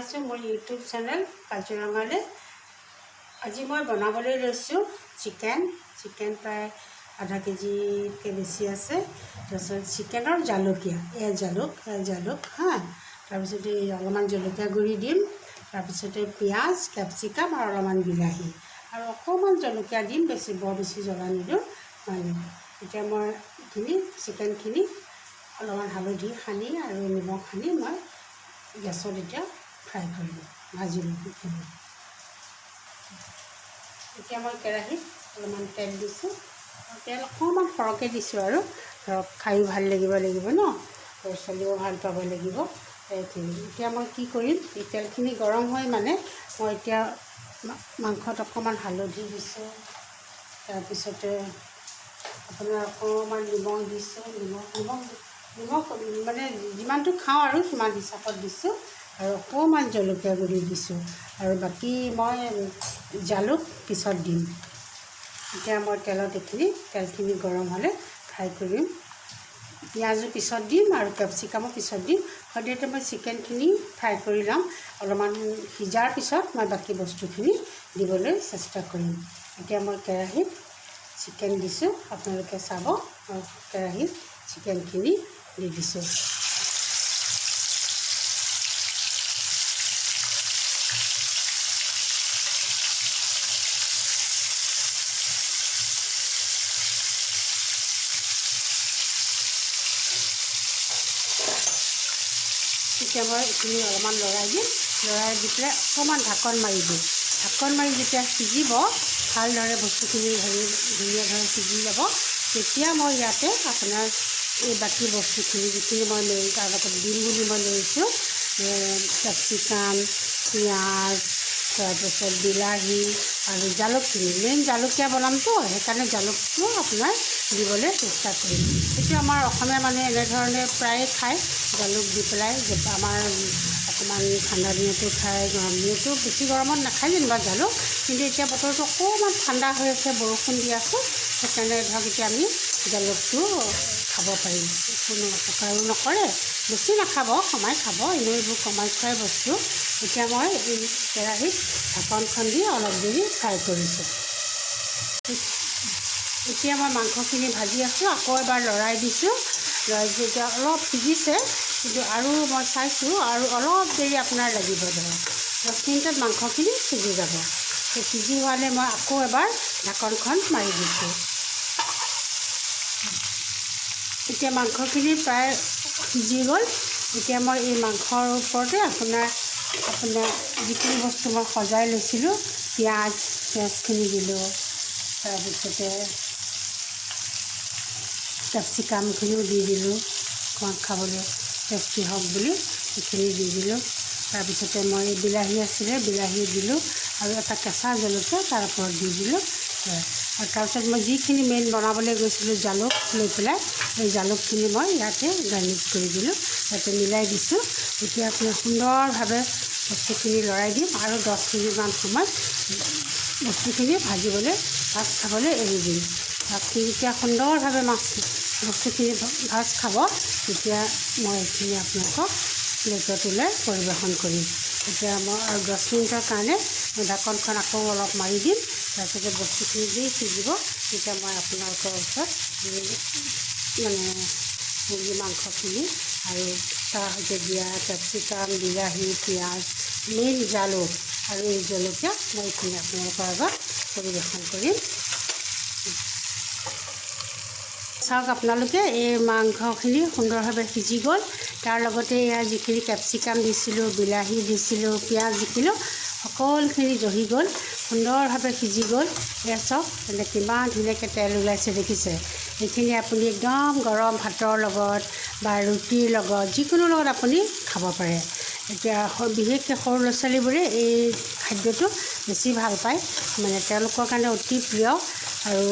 জনাইছোঁ মোৰ YouTube channel কাজিৰঙালৈ। আজি মই বনাবলৈ লৈছোঁ চিকেন। চিকেন প্ৰায় আধা কেজিতকৈ বেছি আছে। তাৰপিছত চিকেনৰ জালুকীয়া, এয়া জালুক, এয়া জালুক। হা, তাৰপিছতে এই অলপমান জলকীয়া গুড়ি দিম। তাৰপিছতে পিঁয়াজ, কেপচিকাম আৰু অলপমান বিলাহী আৰু অকণমান জলকীয়া দিম। বেছি বৰ বেছি জ্বলা নিদিওঁ। মানে এতিয়া মই এইখিনি চিকেনখিনি অলপমান হালধি সানি আৰু নিমখ সানি মই গেছত এতিয়া ফ্ৰাই কৰিম, ভাজি ল'ম এইখিনি। এতিয়া মই কেৰাহীত অলপমান তেল দিছোঁ। তেল অকণমান সৰহকৈ দিছোঁ আৰু ধৰক খায়ো ভাল লাগিব লাগিব ন, ল'ৰা ছোৱালীয়েও ভাল পাব লাগিব এইখিনি। এতিয়া মই কি কৰিম, এই তেলখিনি গৰম হৈ মানে মই এতিয়া মাংসত অকণমান হালধি দিছোঁ। তাৰপিছতে আপোনাৰ অকণমান নিমখ দিছোঁ। নিমখ নিমখ নিমখ মানে যিমানটো খাওঁ আৰু সিমান হিচাপত দিছোঁ আৰু অকণমান জলকীয়া গুড়ি দিছোঁ আৰু বাকী মই জালুক পিছত দিম। এতিয়া মই তেলত এইখিনি, তেলখিনি গৰম হ'লে ফ্ৰাই কৰিম। পিঁয়াজো পিছত দিম আৰু কেপচিকামো পিছত দিম। সদ্যহতে মই চিকেনখিনি ফ্ৰাই কৰি ল'ম। অলপমান সিজাৰ পিছত মই বাকী বস্তুখিনি দিবলৈ চেষ্টা কৰিম। এতিয়া মই কেৰাহীত চিকেন দিছোঁ, আপোনালোকে চাব। মই কেৰাহীত চিকেনখিনি দি দিছোঁ। তেতিয়া মই এইখিনি অলপমান লৰাই দিম। লৰাই দি পেলাই অকণমান ঢাকন মাৰি দিম। ঢাকন মাৰি যেতিয়া সিজিব ভালদৰে, বস্তুখিনি হেৰি ধুনীয়া ধৰণে সিজি যাব, তেতিয়া মই ইয়াতে আপোনাৰ এই বাকী বস্তুখিনি, যিখিনি মই লৈ তাৰ লগত দিম বুলি মই লৈছোঁ, কেপচিকাম, পিঁয়াজ, তাৰপিছত বিলাহী আৰু জালুকখিনি। মেইন জালুকীয়া বনামতো, সেইকাৰণে জালুকটো আপোনাৰ দিবলৈ চেষ্টা কৰিম। এইটো আমাৰ অসমীয়া মানুহে এনেধৰণে প্ৰায়ে খায় জালুক দি পেলাই। আমাৰ অকণমান ঠাণ্ডা দিনতো খায়, গৰম দিনতো, বেছি গৰমত নাখায় যেনিবা জালুক। কিন্তু এতিয়া বতৰটো অকণমান ঠাণ্ডা হৈ আছে, বৰষুণ দি আছে, সেইকাৰণে ধৰক এতিয়া আমি জালুকটো খাব পাৰিম। কোনো অপকাৰো নকৰে। বেছি নাখাব, কমাই খাব। এনেও এইবোৰ কমাই খোৱাই বস্তু। এতিয়া মই এই কেৰাহীত ঢাকনখন দি অলপ দেৰি ফ্ৰাই কৰিছোঁ। এতিয়া মই মাংসখিনি ভাজি আছোঁ। আকৌ এবাৰ লৰাই দিছোঁ। লৰাই দিছোঁ, এতিয়া অলপ সিজিছে, কিন্তু আৰু মই চাইছোঁ আৰু অলপ দেৰি আপোনাৰ লাগিব। ধৰক 10 মিনিটত মাংসখিনি সিজি যাব। সেই সিজি হোৱালৈ মই আকৌ এবাৰ ঢাকনখন মাৰি দিছোঁ। এতিয়া মাংসখিনি প্ৰায় সিজি গ'ল। এতিয়া মই এই মাংসৰ ওপৰতে আপোনাৰ আপোনাৰ যিখিনি বস্তু মই সজাই লৈছিলোঁ, পিঁয়াজখিনি দিলোঁ, তাৰপিছতে কেপচিকামখিনিও দি দিলোঁ, অকণমান খাবলৈ টেষ্টি হওক বুলি সেইখিনি দি দিলোঁ। তাৰপিছতে মই বিলাহী আছিলে, বিলাহী দিলোঁ আৰু এটা কেঁচা জলকীয়া তাৰ ওপৰত দি দিলোঁ। আৰু তাৰপিছত মই যিখিনি মেইন বনাবলৈ গৈছিলোঁ জালুক লৈ পেলাই, এই জালুকখিনি মই ইয়াতে গাৰ্নিছ কৰি দিলোঁ, ইয়াতে মিলাই দিছোঁ। এতিয়া আপুনি সুন্দৰভাৱে বস্তুখিনি লৰাই দিম আৰু 10 মিনিটমান সময় বস্তুখিনি ভাজিবলৈ, ভাজ খাবলৈ এৰি দিম। মাছখিনি যেতিয়া সুন্দৰভাৱে মাছ বস্তুখিনি ভাজ খাব, তেতিয়া মই এইখিনি আপোনালোকক প্লেটত ওলাই পৰিৱেশন কৰিম। এতিয়া মই আৰু 10 মিনিটৰ কাৰণে মই ঢাকনখন আকৌ অলপ মাৰি দিম। তাৰপিছতে বস্তুখিনি যি সিজিব, তেতিয়া মই আপোনালোকৰ ওচৰত মানে মুৰ্গী মাংসখিনি আৰু তাৰ সৈতে দিয়া কেপচিকাম, বিলাহী, পিঁয়াজ, মেইন জালুক আৰু এই জলকীয়া, মই এইখিনি আপোনালোকৰ আগত পৰিৱেশন কৰিম। চাওক আপোনালোকে, এই মাংসখিনি সুন্দৰভাৱে সিজি গ'ল। তাৰ লগতে ইয়াৰ যিখিনি কেপচিকাম দিছিলোঁ, বিলাহী দিছিলোঁ, পিঁয়াজ দিছিলোঁ, সকলোখিনি জহি গ'ল, সুন্দৰভাৱে সিজি গ'ল। এয়া চাওক, এনে কিমান ধুনীয়াকৈ তেল ওলাইছে দেখিছে। এইখিনি আপুনি একদম গৰম ভাতৰ লগত বা ৰুটিৰ লগত, যিকোনো লগত আপুনি খাব পাৰে। এতিয়া বিশেষকৈ সৰু ল'ৰা ছোৱালীবোৰে এই খাদ্যটো বেছি ভাল পায়, মানে তেওঁলোকৰ কাৰণে অতি প্ৰিয়। আৰু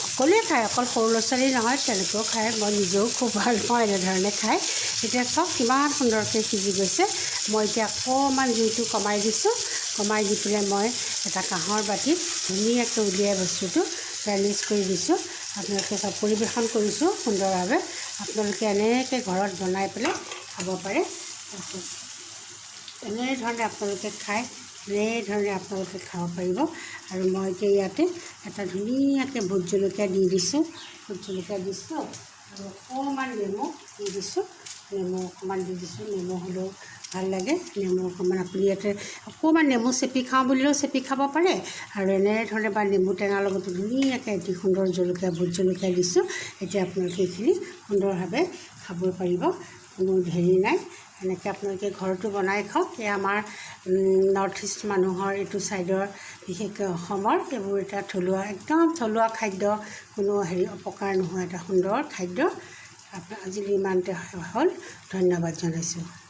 সকলোৱে খায়, অকল সৰু ল'ৰা ছোৱালী নহয়, তেওঁলোকেও খায়। মই নিজেও খুব ভাল পাওঁ এনেধৰণে খাই। এতিয়া চাওক কিমান সুন্দৰকৈ সিজি গৈছে। মই এতিয়া অকণমান জুইটো কমাই দিছোঁ। কমাই দি পেলাই মই এটা কাঁহৰ বাতিত ধুনীয়াকৈ উলিয়াই বস্তুটো গাৰ্নিছ কৰি দিছোঁ। আপোনালোকে চব পৰিৱেশন কৰিছোঁ সুন্দৰভাৱে। আপোনালোকে এনেকৈ ঘৰত বনাই পেলাই খাব পাৰে। এনেধৰণে আপোনালোকে খায়, এনেধৰণে আপোনালোকে খাব পাৰিব। আৰু মই এতিয়া ইয়াতে এটা ধুনীয়াকৈ ভোট জলকীয়া দি দিছোঁ। ভোট জলকীয়া দিছোঁ আৰু অকণমান নেমু দি দিছোঁ। নেমু অকণমান দি দিছোঁ। নেমু হ'লেও ভাল লাগে। নেমু অকণমান আপুনি ইয়াতে অকণমান নেমু চেপি খাওঁ বুলিলেও চেপি খাব পাৰে আৰু এনেধৰণে বা নেমু টেঙাৰ লগতো ধুনীয়াকৈ এটি সুন্দৰ জলকীয়া, ভোট জলকীয়া দিছোঁ। এতিয়া আপোনালোকে এইখিনি সুন্দৰভাৱে খাব পাৰিব, কোনো হেৰি নাই। এনেকৈ আপোনালোকে ঘৰতো বনাই খাওক। এয়া আমাৰ নৰ্থ ইষ্ট মানুহৰ, এইটো ছাইডৰ, বিশেষকৈ অসমৰ এইবোৰ এটা থলুৱা, একদম থলুৱা খাদ্য। কোনো হেৰি অপকাৰ নোহোৱা এটা সুন্দৰ খাদ্য। আজিলৈ ইমানতে হ'ল। ধন্যবাদ জনাইছোঁ।